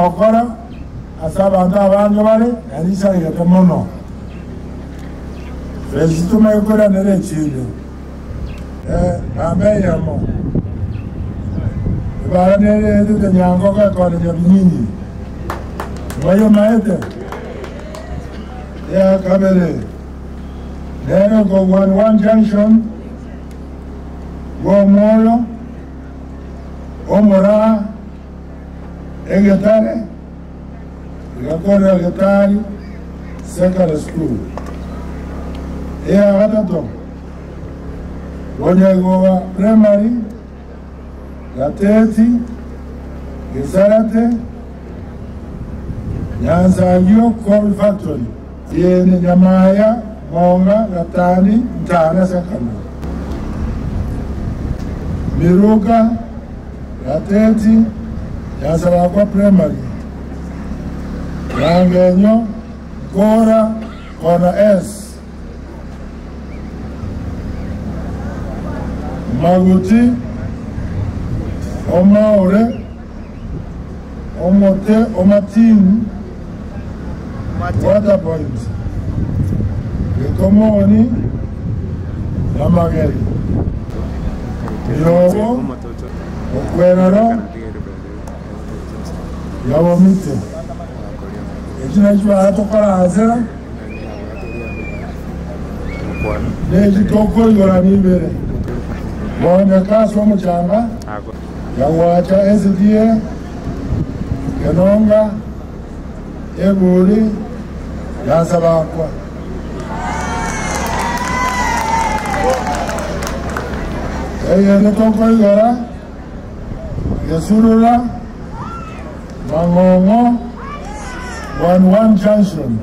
Togokora ase abanto abange bare, naende chisaregete mono. Echi tomanye koiranera echinde. Namba eyemo, ebara nere yaetete Nyangoka ekona Nyabinyinyi. Omanye omaete? Eya kabere, nere okogwa One Junction bw'Omwoyo, Omoraa, Egetare, egakorera Getari Secondary School. Eya gatato, Bonyagoba Primary, Gateti, Gesarate, Nyansagio Coffee Factory, Kieni, Nyamaya, Monga, Gatani, Ntana Secondary, Miruka, Gateti, Nyansabakwa Primary, Rangenyo, Nkora, Kona S. Maguti, Omaore, Omote Omatini, Water Point, Gekomoni, na Mageri. Riogo, Okwerero, Yabomite. Echi nachio tokoransera. Nechi tokoigora nibere, Boneka ase omochanga, Yagwacha SDA, Kenonga, Eburi, Yansabakwa. Eyende tokoigora, Gesurura, Mang'ong'o, One One Junction.